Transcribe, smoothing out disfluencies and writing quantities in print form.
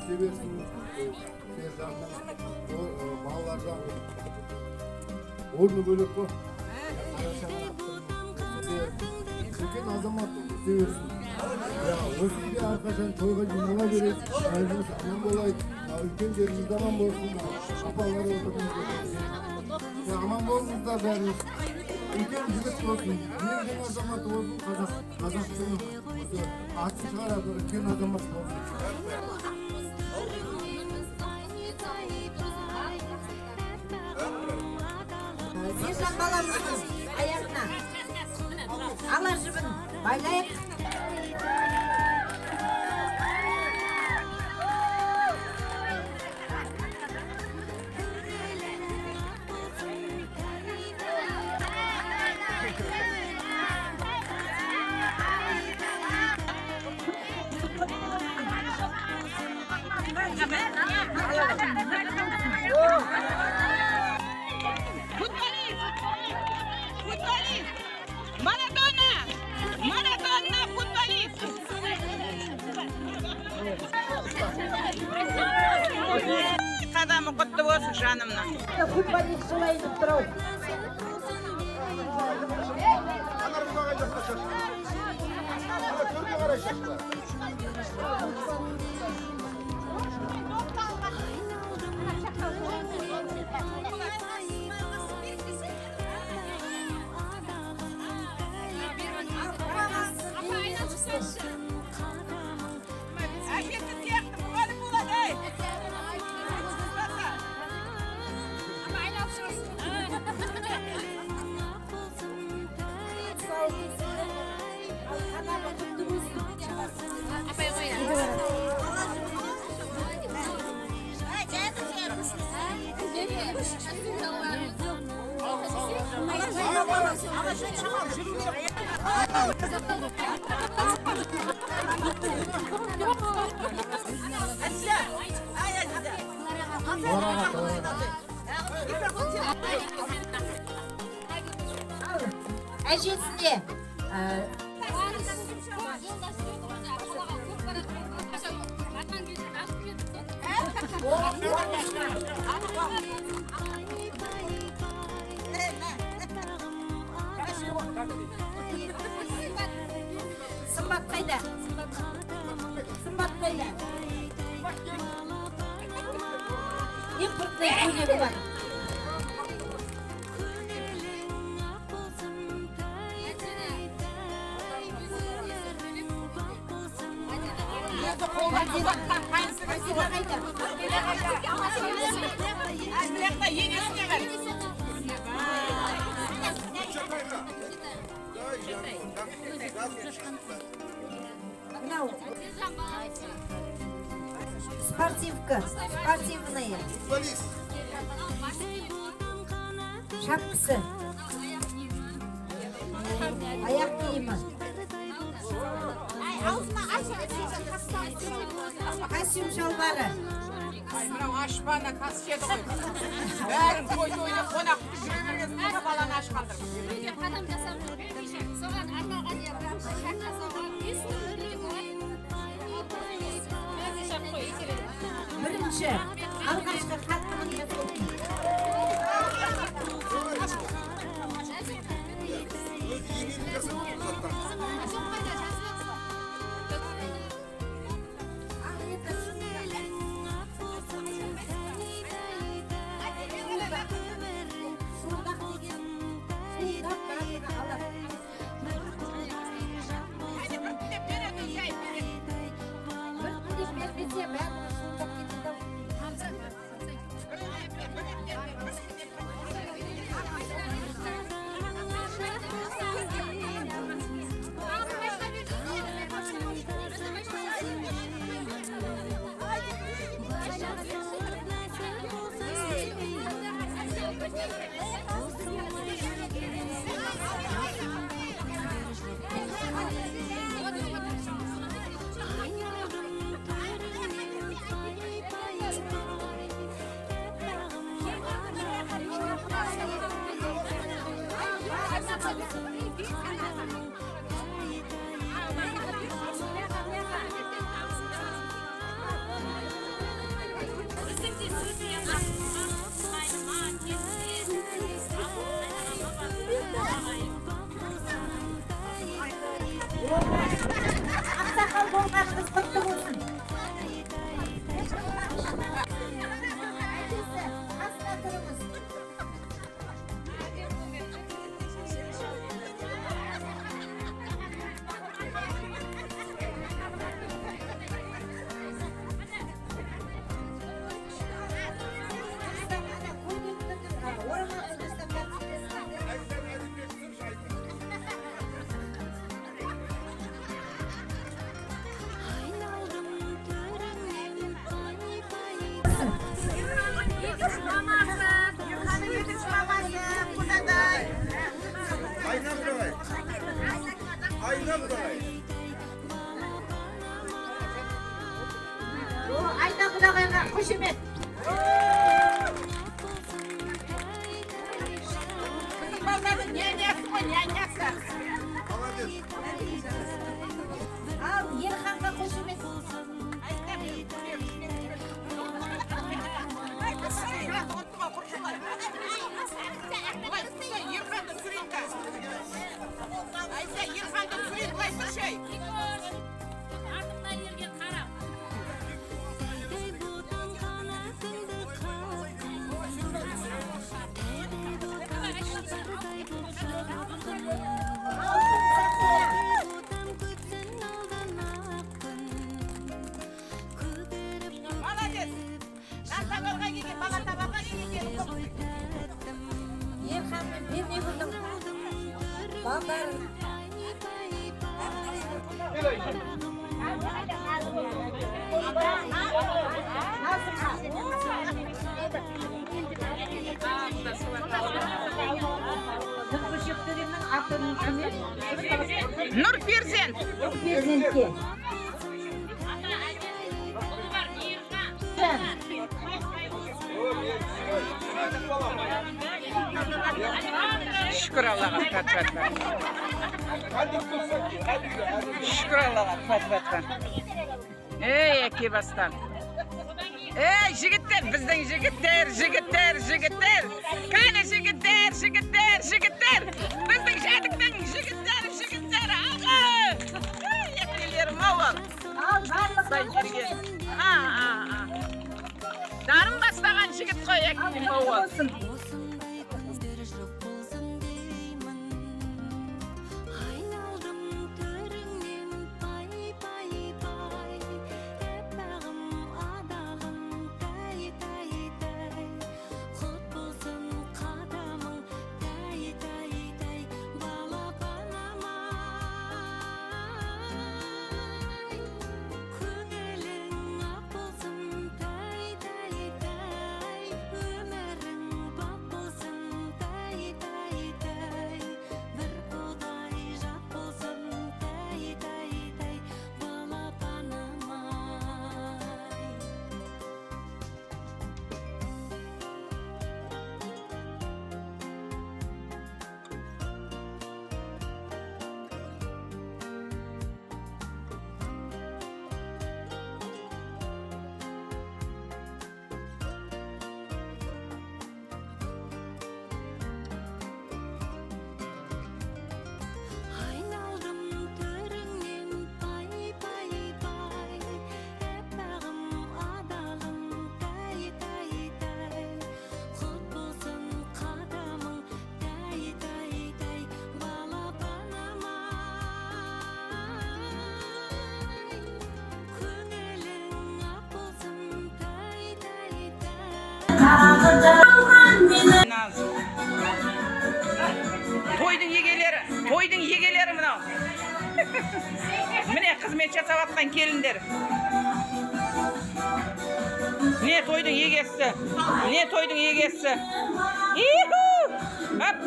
Өсе берсін Сержанның, балалардан орны бөлек қой. Қара шаңырақтың үлкен азамат өсе берсін. Осы үйде әрқашан тойға жинала берейік, бәріміз аман болайық, үлкендеріміз аман болсын, апалар отырмыз. Аман болыңыздар бәріміз. Үлкен жігіт болсын, елдің азаматы болсын, қазақтың осы атын шығаратын үлкен азамат болсын. Сержан баламыздың аяғына ала жібін байлайық. Футболист! Футболист! Марадона! Марадона футболист! Қадамы құтты болсын жанымның. Футболист солай деп тұр ау. Әкесі сияқты мұғалім болады, ей! Қадамы құтты болсын. Әжесіне Сымбат қайда? Сымбат қайда? Импортный көйлегі бар. Мадина қайда? Мына жақта енесіне қар. Мынау спортивка, спортивная. Шапкасы. Аяқ киімі. Костюм шалбары. Мынау ашпана каскеді ғой. Бәрін той тойда қонақ жүре берген соң баланы аш қалдырып. Қадам жасап жүр. Соған арналған шарт жасауға Бірінші, алғашқы хатының жасау. Шуылдақ деген, шуылдақ барлығы алады. Әне біртіндеп береді, жайып береді. Біртіндеп бермесе барлығы шуылдап кетеді ау. Айна құдағай. Айна құдағай. О, Айна құдағайға қошемет. Біздің балдардың нянясы ғой, нянясы. Молодец. Ал Ерханға қошемет. Айта, мен күлемін, мен күлемін. Бірақ ұмытты ғой, құрсын. Былай тұрса, Ерханды түсірейін да. Айта, Ерханды түсірейін, былай тұршы, ей. Артымнан ерген қарап. Тәй ботам қанатыңды қақтың, Тәй ботам тұлпардай боп шаптың, Тәй ботам күтсін алдан ақ күн, Көгеріп Молодец. Нан табарға келген, бала табарға келген келін көктеп ғой. ой тәттім. Ерхан мен Пернегүлдің балдарын. Пай, пай, пай. Назымға. Нұркөшек дегеннің аты кім? Нұр перзент. Перзентке. Ұлы бар, Ерхан. Шүкір Аллаға, пат. Шүкір Аллаға, пат пат. Ей, әке бастан. Ей, жігіттер, біздің жігіттер, жігіттер, жігіттер. Кәне жігіттер, жігіттер, жігіттер. Біздің Жәдіктің жігіттері, жігіттері. Аға! Ей, әкелерім ау. Ал барлығына қошемет. А, а, а. Дарын бастаған жігіт қой, әкем ау. Болсын. Осындай күндер жоқ болсын деймін. Айналдым төріңнен, пай, пай, пай. Әппағым, адағым, тәй, тәй, тәй. Құт болсын қадамың, тәй, тәй, тәй. Балапаным ай, көңілің ақ болсын, тәй, тәй, тәй. Өмірің бақ болсын, тәй, тәй, тәй. Бір құдай жақ болсын, тәй, тәй, тәй. Балапаным ай. Айналдым төріңнен, пай, пай, пай. Әппағым, адағым, тәй, тәй, тәй. Құт болсын қадамың, тәй, тәй, тәй. Балапаным ай, көңілің ақ болсын, тәй, тәй, тәй. Наз. Тойдың егелері, тойдың егелері мынау. Міне, қызмет жасап жатқан келіндер. Міне, тойдың егесі. Міне, тойдың егесі. Иху! Ап!